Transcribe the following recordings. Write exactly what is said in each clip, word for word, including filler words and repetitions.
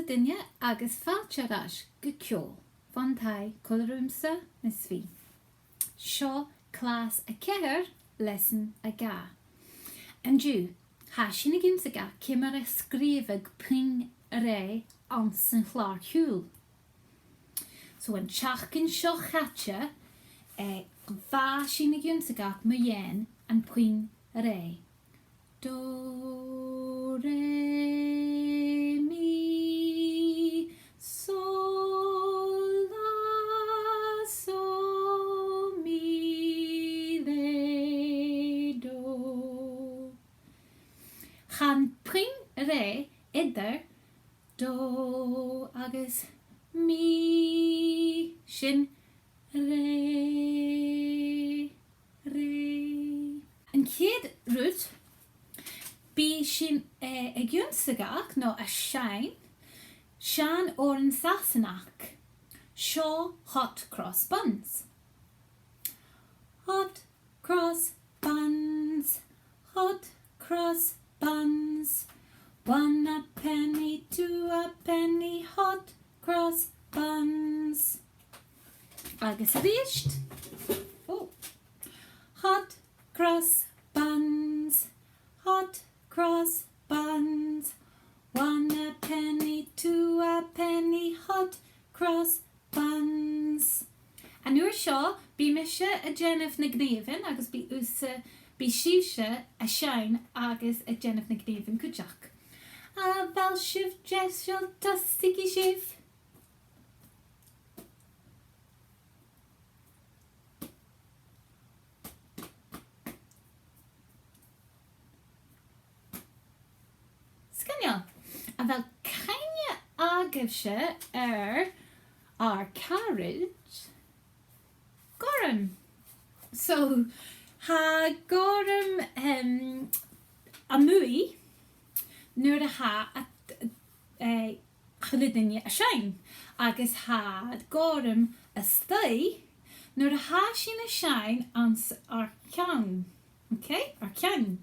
Duine agus fàilte air ais gu Ceòl. Bhon taigh còmhla riumsa, Miss V. Seo clas a ceithir, leasan a dhà. An-diugh, tha sinn ag ionnsachadh ciamar a sgrìobhadh puing rè anns a' chlàr-ciùil. So an t-seachdain seo chaidh, eh, bha sinn ag ionnsachadh mu dheidhinn am puing rè. Do, re, mi, so, la, so, mi, re, do. Chan e puing rè eadar do agus mi, sin rè, rè. An chéad rud, bidh sinn, eh, ag ionnsachadh no a' seinn seann òran Sasannach. Seo hot cross buns. Hot cross buns, hot cross buns. One a penny, two a penny, hot cross buns. Agus a-rithist. Oh. Hot cross buns, hot cross buns. One a penny, two a penny, hot cross buns. An uair seo, bidh mise a' dèanamh na gnìomhan agus bidh thusa, bidh sibhse a' seinn agus a' dèanamh na gnìomhan cuideachd. A bheil sibh deiseil? Tòisichidh sibh. Sgoinneil. A bheil cuimhne agaibhse air ar caraid Gorm? So, tha Gorm, em, a-muigh nuair a tha a, eh, a h-uile duine a' seinn, agus tha Gorm a-staigh nuair a tha sinn a' seinn anns ar ceann. Okay? Ar ceann.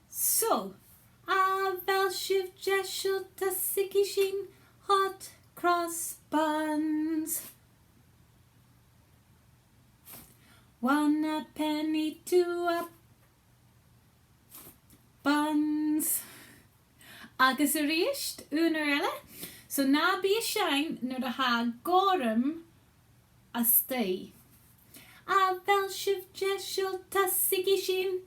So, a bheil sibh deiseil? Tòisichidh sinn. Hot cross buns. One a penny, two a buns. Agus a-rithist, aon uair eile. So na bi a' seinn nuair a tha Gorm a-staigh. A bheil sibh deiseil? Tòisichidh sinn.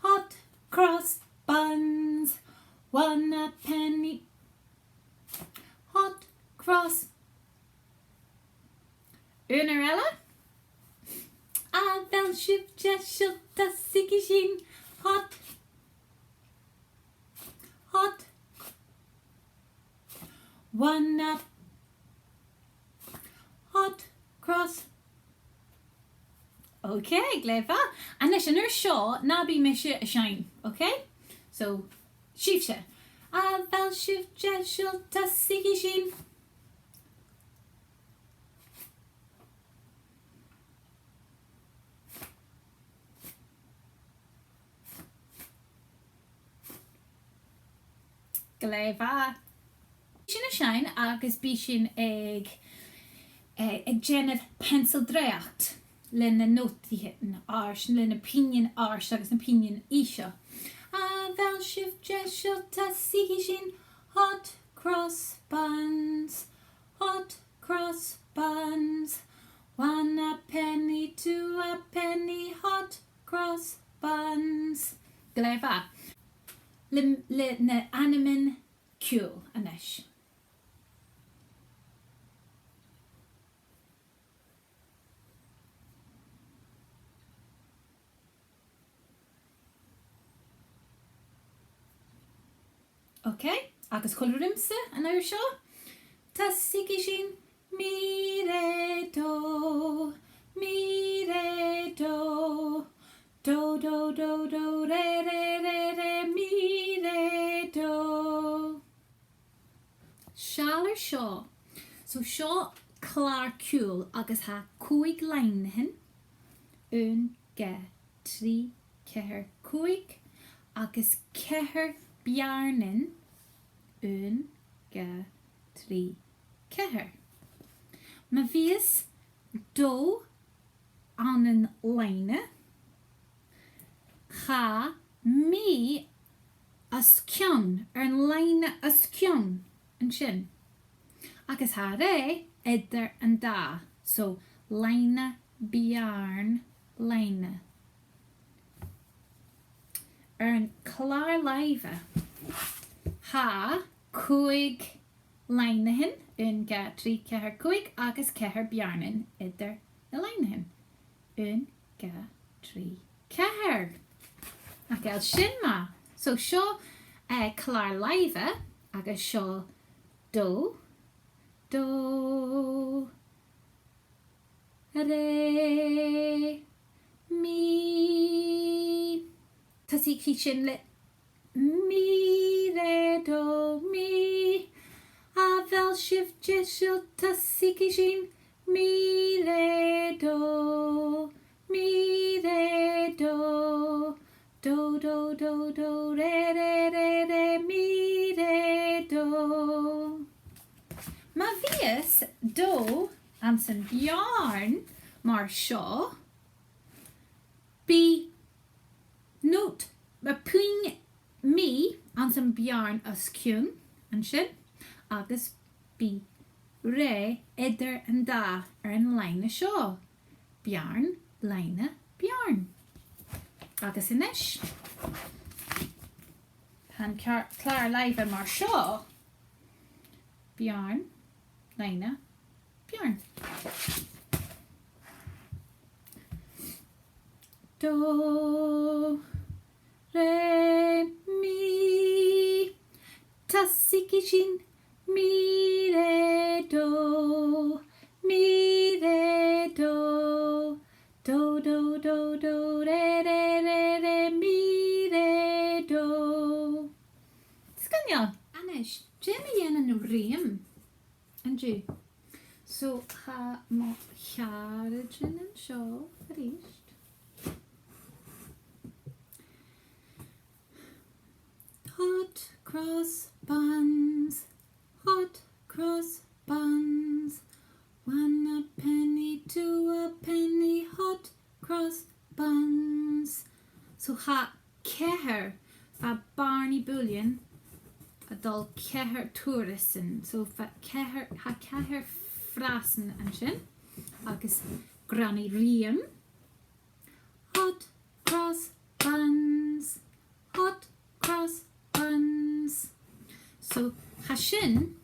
Hot cross buns, one a penny. Hot cross. Aon uair eile. A bheil sibh deiseil? Tòisichidh sinn. Hot. Hot. One a, hot cross. Okay, glè mhath. A-nis, an uair seo, na bi mise a' seinn, okay? So, sibhse. A bheil sibh deiseil? Tòisichidh sinn. Glè mhath. Bidh sinn a' seinn agus bidh sinn ag, eh, ag déanamh pencil-dreuchd leis na nòtaichean airson, leis na pingin airson agus na pingin ìseal. A bheil sibh deiseil? Tòisichidh sinn. Hot cross buns, hot cross buns. One a penny, two a penny, hot cross buns. Glè mhath. Le, le na h-ainmean ciùil a-nis. Okay, agus còmhla riumsa an uair seo. Tòisichidh sinn. Mi, re, do, mi, re, do, do, do, do, do, re, re, re, re, mi, re, do. Seall air seo. So seo clàr-ciùil agus tha còig loidhnichean. Aon, dhà, trì, ceithir, còig, agus ceithir beàrnan, aon, dhà, trì, ceithir. Ma bhios do ann an loidhne, tha mi os cionn, air an loidhne os cionn, an sin. Agus tha e eadar an dà, so loidhne, beàrn, loidhne. Air an clàr làimhe, tha còig loidhnichean, aon, dhà, trì, ceithir, còig, agus ceithir beàrnan eadar na loidhnichean. Aon, dhà, trì, ceithir. Nach eil sin math? So seo, eh, clàr làimhe, agus seo do, do, re, mi. Tòisichidh sinn le mi, re, do, mi. A bheil sibh deiseil? Tòisichidh sinn. Mi, re, do, mi, re, do. Do, do, do, do, re, re, re, re, mi, re, do. Ma bhios do anns a' bheàrn mar seo, bidh nòt, a' puing mi anns a' bheàrn os cionn, an sin, agus bidh re eadar an dà air an loidhne seo. Beàrn, loidhne, beàrn. Agus a-nis, tha an cear-, clàr làimhe mar seo. Beàrn, loidhne, beàrn. Do, re, mi. Tòisichidh sinn. Mi, re, do. Mi, re, do. Do, do, do, do. Re, re, re, re. Mi, re, do. Sgoinneil. A-nis, dè mu dheidhinn an rithim? An-diugh. So, tha mo charaidean an seo a-rithist. Hot cross buns, hot cross buns. One a penny, two a penny, hot cross buns. So tha ceithir, bha Barney Bullion a' dol ceithir turas sin. So bha ceithir, tha ceithir phrasan an sin. Agus Granny Rithim. Hot cross buns, hot cross buns. So tha sin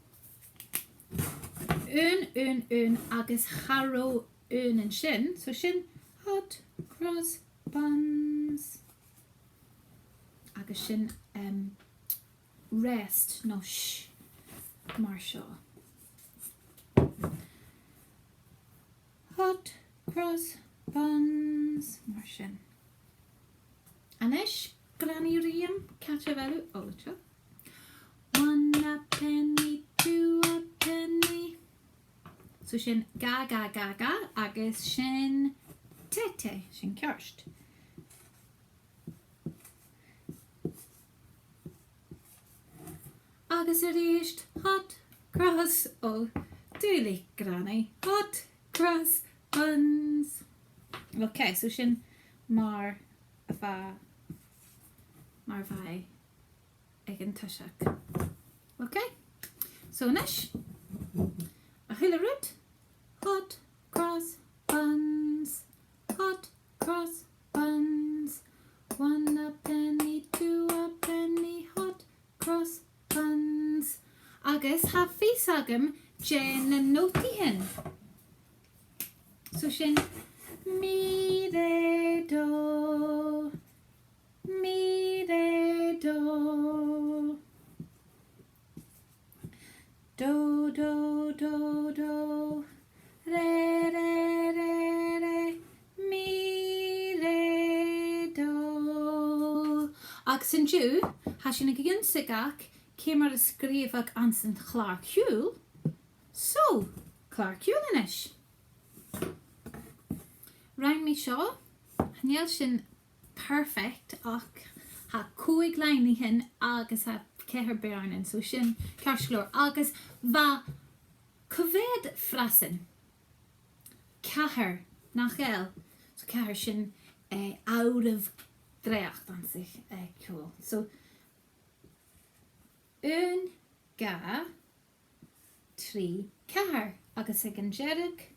aon, aon, aon agus cha robh aon an sin. So sin hot cross buns. Agus sin, um, rest no sh mar seo. Hot cross buns mar sin. A-nis, Granny Rithim, càit a bheil thu? One a penny, two a penny. So sin ga, ga, ga, ga, agus sin te, te, sin ceart. Agus a-rithist, hot cross, o, duilich, Granny, hot cross buns. Ok, so sin mar a bha, mar a bha e aig an toiseach. Ok? So a-nis, a h-uile rud, hot cross buns, hot cross buns, one a penny, two a penny, hot cross buns. Agus tha fios agam dè na notaichean. So sin mi, re, do. Mi, re, do. Do, do, do, do. Re, re, re, re. Mi, re, do. Agus an-diugh, tha sinn ag ionnsachadh ciamar a sgrìobhadh anns a' chlàr-ciùil. So, clàr-ciùil a-nis. Rinn mi seo, chan eil sin perfect, ach tha còig loidhnichean agus tha ceithir beàrnan, so sin ceart gu leòr. Agus bha coimhead frasan ceathar, nach eil? So ceathar, sin, eh, àireamh dreuchd anns a', eh, ceòl. So aon, dhà, trì, ceithir, agus aig an deireadh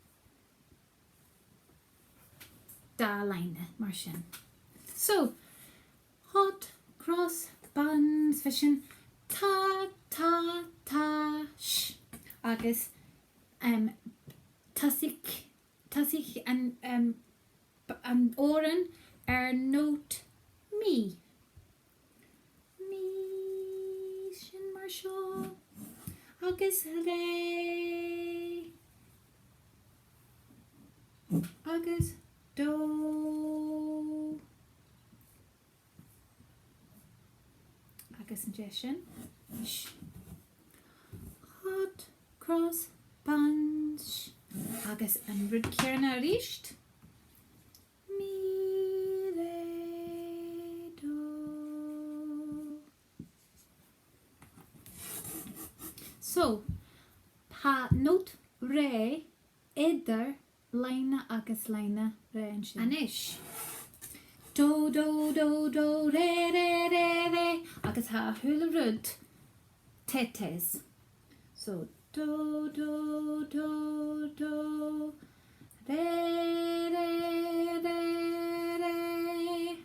dà loidhne mar sin. So, hot cross buns, bha sin ta, ta, ta, sh. Agus, em, tòisich, tòisich an, em, b-, an t-òran air nòt mi. Mi, sin mar seo. Agus ré. Agus do. Agus an dèidh sin, sh. Hot cross buns. Agus an rud ceàrr a-rithist. Mi, re, do. So, tha nòt ré eadar loidhne agus loidhne ré an sin. A-nis. Do, do, do, do, ré, ré, ré, ré. Agus tha a h-uile rud tetes. So, do, do, do, do, ré, ré, ré, ré.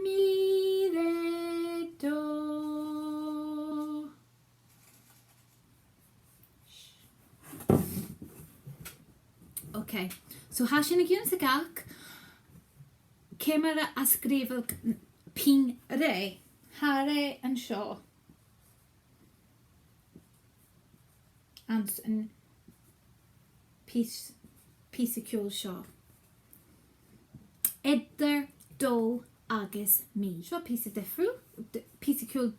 Mi, re, do. Ok, so tha sinn ag ionnsachadh ciamar a sgrìobhadh pinn ré. Tha ré an seo. Anns an pìos, pìos a' cheòl seo. Eadar do agus mi. Seo pìos difriu-, d-, pìos a' cheòl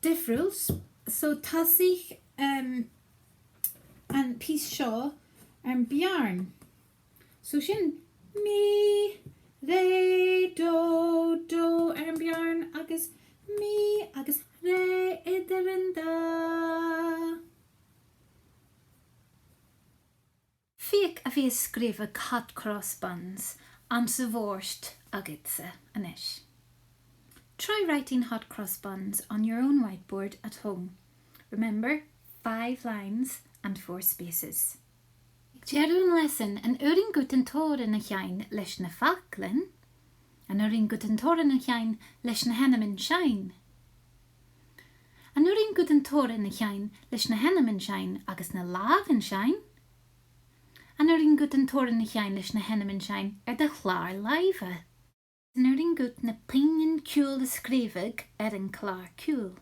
difriuil. S-, so tòisich, em, am pìos seo air am beàrn. So sin mi, re, do, do air am beàrn agus mi agus ré eadar an dà. Feuch a bhith a' sgrìobhadh hot cross buns anns a' bhòrd agadsa a-nis. Try writing hot cross buns on your own whiteboard at home. Remember, five lines and four spaces. Aig deireadh an leasain, an urrainn dhut an t-òran a sheinn leis na faclan? An urrainn dhut an t-òran a sheinn leis na h-ainmean-seinn? An urrainn dhut an t-òran a sheinn leis na h-ainmean-seinn agus na làmhan-seinn? An urrainn dhut an t-òran a sheinn leis na h-ainmean-seinn air do chlàr-làimhe? An urrainn dhut na puingean-ciùil a sgrìobhadh air an clàr-ciùil?